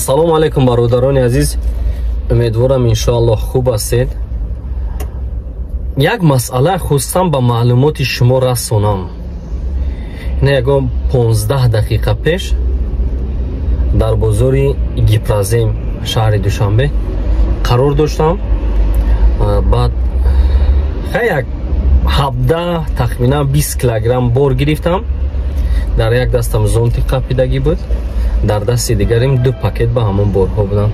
Ассалому алайкум, бародарони азиз. Умедворам, иншоаллоҳ, хуб ҳастед. Як масъала хостам ба маълумоти шумо расонам. Ина ягон 15 дақиқа пеш дар бозори Гипрозем шаҳри Душанбе қарор доштам. Баъд як 17, тахминан 20 килограмм бор гирифтам. Дар як дастам зонти қапидагӣ буд, дар дасти дигарим ду пакет ба ҳамон борҳо буданд.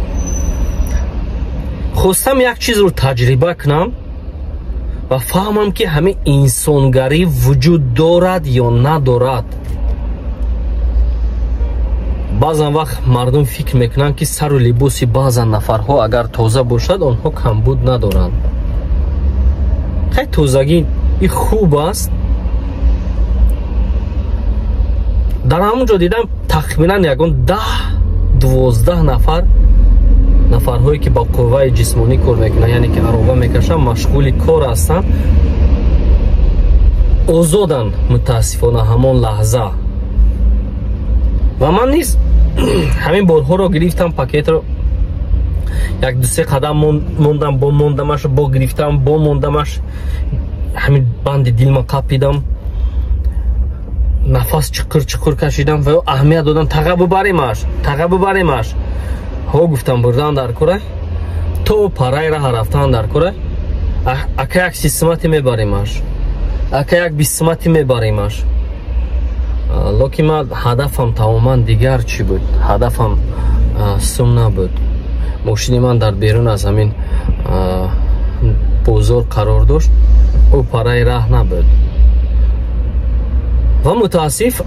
Хостам як чизро таҷриба кунам ва фаҳмам, ки ҳамин инсонгарӣ вуҷуд дорад ё надорад. Баъзан вақт мардум фикр мекунанд, ки сару либоси баъзан нафарҳо агар тоза бошад, онҳо камбуд надоранд. Хай, тозагӣ и хуб аст. Дар ҳамон ҷо дидам, тахминан ягон 10-12 нафар, нафарҳое ки ба қувваи ҷисмонӣ кор мекунанд, яъне ки ароба мекашанд, машғули кор ҳастанд, озоданд, мутаассифона, ҳамон лаҳза. Ва ман низ ҳамин борҳоро гирифтам, пакетро як дусе қадам мондам, бо мондамаш, бо гирифтам, бо мондамаш, ҳамин банди дилма қапидам, нафас чуқур чуқур кашидам ва аҳамият додам: таға, бубаремаш, таға, бубаремаш. Ҳо, гуфтам, бурдан дар кора, то параи раҳа рафтан дар кора. Ака, як сисмати мебаремаш, ака, як бисмати мебаремаш. Локин ман ҳадафам тамоман дигар чӣ буд. Ҳадафам сум набуд. Мошини ман дар берун аз ҳамин бозор қарор дошт, ӯ параи раҳ набуд. Ва мутаассиф,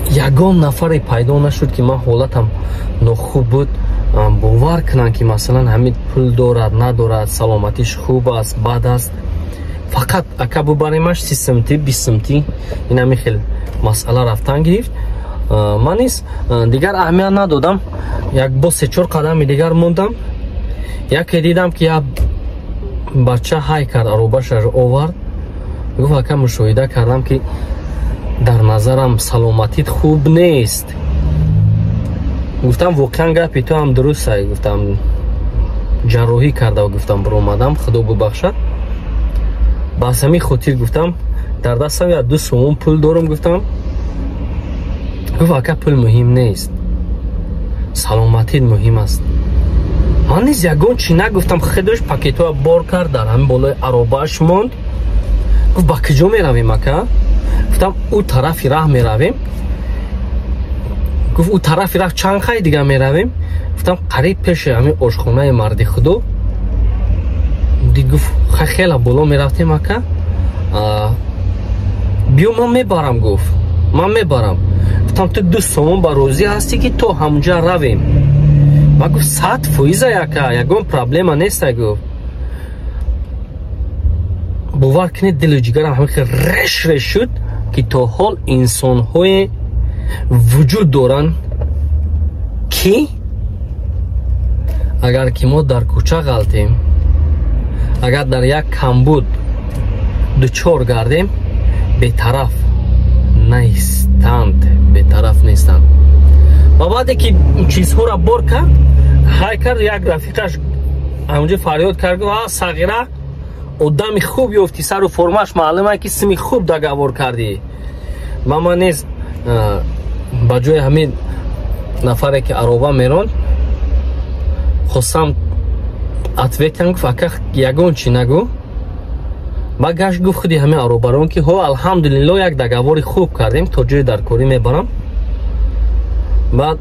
ягон нафаре пайдо нашуд, ки ман ҳолатам нохуб буд, бовар кунанд, ки масалан ҳамин пул дорад, надорад, саломатиш хуб аст, бад аст. Фақат ака, бубаремаш, 30 сумтӣ, 20 сумтӣ, ин ҳамин хел масъала рафтан гирифт. Ман низ дигар аҳамият надодам. Як бо се-чор қадами дигар мондам, яке дидам, ки як бача ҳай кард, аробашаш овард, гуфт: ака, мушоҳида кардам, ки дар назарам саломатит хуб нест. Гуфтам: воқеан гапи ту ҳам дуруст ай. Гуфтам: ҷарроҳӣ карда, гуфтам, биромадам, худо бубахшад. Ба аз ҳамин хотир, гуфтам, дар дастам як 2 сомон пул дорам, гуфтам. Гуфт: ака, пул муҳим нест, саломатит муҳим аст. Ман низ ягон чӣ нагуфтам. Худаш пакетҳоя бор кард, дар ҳамин болои аробааш монд. Гуфт: ба куҷо меравем, ака? Гуфтам: ӯ тарафи раҳ меравем. Гуфт: ӯ тарафи раҳ чанд хай дигар меравем? Гуфтам: қариб пеши ҳамин ошхонаи марди худо. Гуфт: хела боло мерафтем, ака, биё, ман мебарам. Гуфт: ман мебарам. Гуфтам: ту 2 сомон ба розӣ ҳастӣ, ки то ҳамҷа равем? Ма гуфт: 100%, ака, ягон проблема неста. Гуфт. Бовар кунед, дилу ҷигарам ҳамин хел реш реш шуд, ки то ҳол инсонҳое вуҷуд доранд, ки агар ки мо дар кӯча ғалтем, агар дар як камбуд дучор гардем, бетараф нестанд, бетараф нестанд. Ва баъде ки чизҳоро бор кард, ҳай кард, як рафиқаш ҳамунҷо фарёд кард: а сағира, одами хуб ёфтӣ, сару формааш маълума, ки сими хуб договор кардӣ. Ва ман низ ба ҷои ҳамин нафаре, ки ароба меронд, хостам ответ ам. Гуфт: ака, ягон чӣ нагӯ. Ба гашт, гуфт худи ҳамин аробарон, ки ҳо, алҳамдулилло, як договор и хуб кардем, то ҷои дар корӣ мебарам. Баъд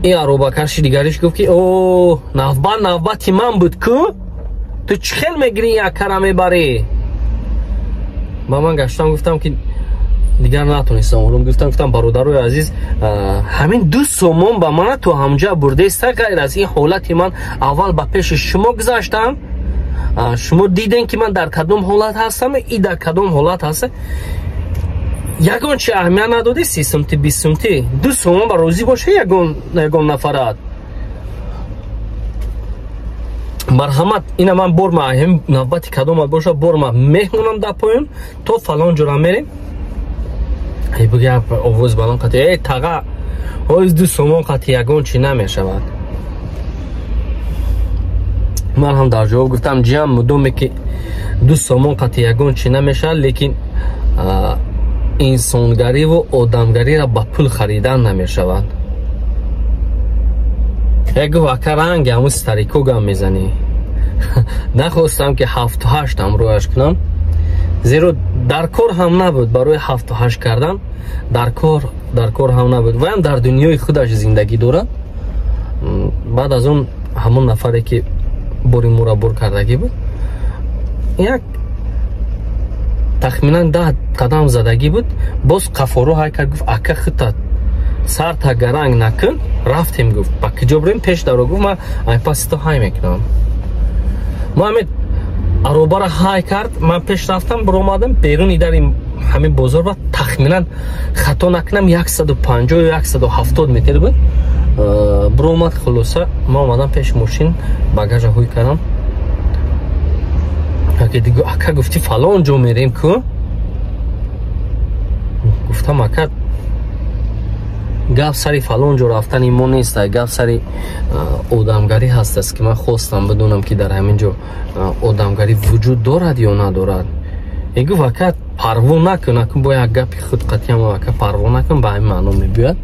ин аробакаши дигариш гуфт, ки о, навбат навбати ман буд ку, ту чӣ хел мегирӣ, якара мебарӣ? Ба ман гаштам, гуфтам, ки дигар натонистам ором гуфтам. Гуфтам: бародарои азиз, ҳамин 2 сомон ба мана то ҳамҷа бурдеста. Ғайр аз ин, ҳолати ман аввал ба пеши шумо гузаштам, шумо дидем, ки ман дар кадом ҳолат ҳастам, и дар кадом ҳолат ҳаста. Ягон чи аҳамият надодӣ, 30 сумти, 20 сумти, 2 сомон ба розӣ боша ягон нафарат? Марҳамат, ина ман борма, навбати кадомат боша, борма меҳмонам дар поён, то фалон ҷора мерем. Буга овоз баланд қати: э, таға. Ҳоз 2 сомон қати ягон чӣ намешавад. Ман ҳам дар ҷавоб гуфтам, ҷиам, мудоме ки 2 сомон қати ягон чӣ намешавад, лекин инсонгариву одамгариро ба пул харидан намешавад. Як гуфт, ака, ранги ҳамун старико гам мезанӣ. Нахостам ки 7-8 ҳамроҳаш кунам, зеро дар кор ҳам набуд. Барои 7-8 кардан дар кор ҳам набуд. Ваям дар дунёи худаш зиндагӣ дорад. Баъд аз он ҳамон нафаре ки бори моро бор кардагӣ буд, як тахминан 10 қадам задагӣ буд, боз қафоро ҳай кард, гуфт, ака, худта сарта гаранг накун, рафтем. Гуфт, ба куҷо бирем? Пеш даро. Гуфт, ман айпаси то ҳай мекунам. Мо ҳамин аробара ҳай кард, ман пеш рафтам, биромадам беруни дари ҳамин бозор ба тахминан, хато накунам, 150 ё 170 метр буд. Биромад, хулоса, ман омадам пеш мошин, багажа ҳуй кардам. Ака, гуфти, фалон ҷо мерем ку? Гуфтам, ака, гап сари фалон ҷо рафтани мо нест, гап сари одамгарӣ ҳастаст, ки ман хостам бидонам, ки дар ҳамин ҷо одамгарӣ вуҷуд дорад ё надорад. Е гуфт, ака, парво накун, акун бо як гапи худ қатъиам, ака, парво накун, ба ҳамин маъно мебиёяд.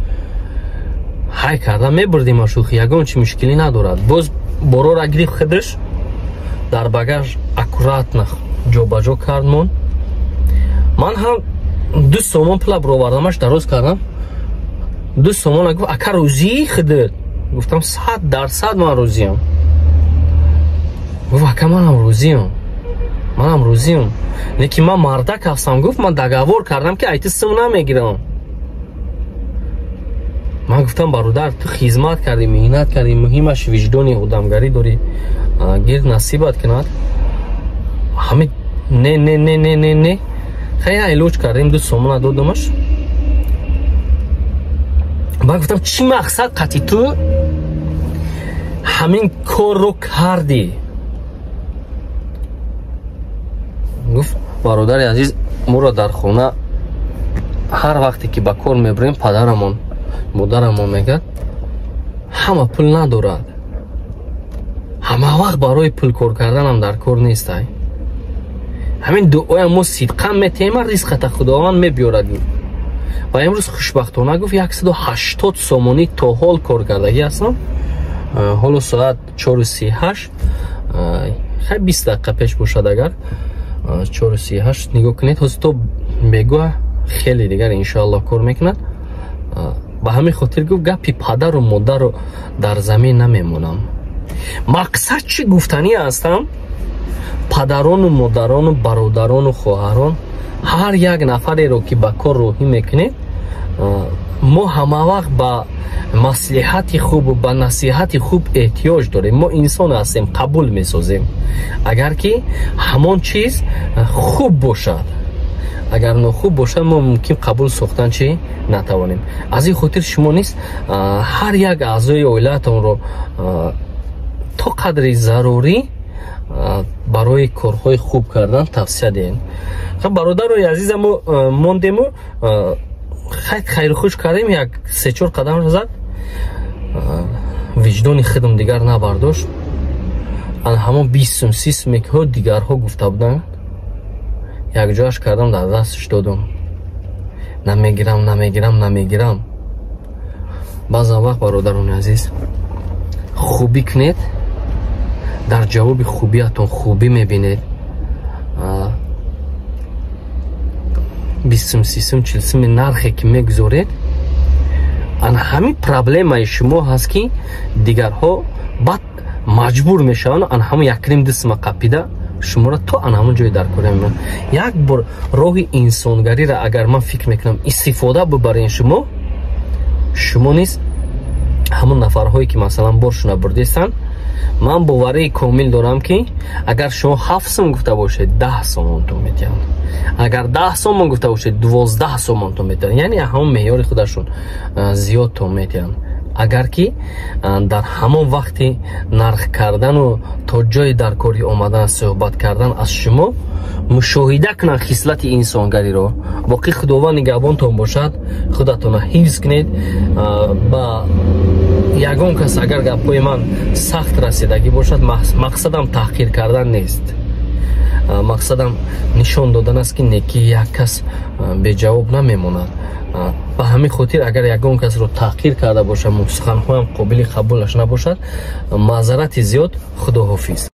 Ҳай карда мебурдем, ашӯхи, ягон чи мушкилӣ надорад. Боз борора гирифт, худаш дар багаж аккуратно ҷобаҷо кард мон. Ман ҳам 2 сомон пула бировардамаш, дароз кардам 2 сомона. Гуфт, ака, розии худат? Гуфтам, 100% ман розиям. Гуфт, ака, манам розиям, манам розиям, лекин ман мардак ҳастам. Гуфт, ман договор кардам, ки айти сум намегирам. Ман гуфтам, бародар, ту хизмат кардӣ, меҳнат кардӣ, муҳимаш виҷдони одамгарӣ дорӣ, гир насибат кунад. Ҳами не, не, не, не, не, не, хай илоҷ кардем, 2 сомона додамаш. Ман гуфтам, чӣ мақсад қати ту ҳамин корро кардӣ? Гуфт, бародари азиз, моро дар хона ҳар вақте ки ба кор мебурем, падарамон, модарамон мегӯяд, ҳама пул надорад, ҳама вақт барои пул кор карданам дар кор нестай. Ҳамин дуоя мо сидқан метиҳем, ризқата Худованд мебиёрад. Ва имрӯз хушбахтона, гуфт, 180 сомонӣ то ҳол кор кардагӣ ҳастам. Ҳоло соат 4:38, хай 20 дақиқа пеш бошад, агар 4:38 нигоҳ кунед, ҳозир то бегоҳ хеле дигар иншоаллоҳ кор мекунад. Ба ҳамин хотир, гуфт, гапи падару модарро дар замин намемонам. Мақсад чӣ гуфтанӣ ҳастам? Падарону модарону бародарону хоҳарон, ҳар як нафареро ки ба кор роҳӣ мекунед, мо ҳама вақт ба маслиҳати хубу ба насиҳати хуб эҳтиёҷ дорем. Мо инсон ҳастем, қабул месозем, агар ки ҳамон чиз хуб бошад. Агар нохуб бошад, мо мумкин қабул сохтан чӣ натавонем. Аз ин хотир шумо низ ҳар як аъзои оилаатонро то қадри зарурӣ барои корҳои хуб кардан тавсия диҳем. Хаб, бародарои азизам, мо мондему хайру хуш кардем, як 3-4 қадам зад, виҷдони худам дигар набардошт. Ан ҳамон 20 сум, 30 суме ки ҳо дигарҳо гуфта буданд, якҷояш кардам, дар дасташ додам. Намегирам, намегирам, намегирам. Баъзан вақт, бародарони азиз, хубӣ кунед, дар ҷавоби хубиятон хубӣ мебинед. 20 сум, 30 сум, 40 суми нархе ки мегузоред, ан ҳамин проблемаи шумо ҳаст, ки дигарҳо баъд маҷбур мешаванд, ан ҳамон якним ду сума қапида шуморо то ан ҳамон ҷои дар кора мемонад. Як бор роҳи инсонгариро, агар ман фикр мекунам, истифода бибарен, шумо низ ҳамон нафарҳое ки масалан боршуна бурдестанд, ман боварии комил дорам, ки агар шумо 7 сум гуфта бошед, 10 сомонтон метиҳанд, агар 10 сомон гуфта бошед, 12 сомонтон метиҳанд, яъне ҳамон меъёри худашон зиёдтон метиҳанд. Агар ки дар ҳамон вақти нарх кардану то ҷои дар кори омадан, суҳбат кардан, аз шумо мушоҳида кунанд хислати инсонгариро. Боқӣ Худованд нигаҳбонтон бошад, худатонро ҳифз кунед. Ба ягон кас агар гапҳои ман сахт расидагӣ бошад, мақсадам таҳқир кардан нест, мақсадам нишон додан аст, ки некии як кас беҷавоб намемонад. Ба ҳамин хотир, агар ягон касро таҳқир карда бошам, суханҳоям қобили қабулаш набошад, маъзарати зиёд. Худоҳофиз.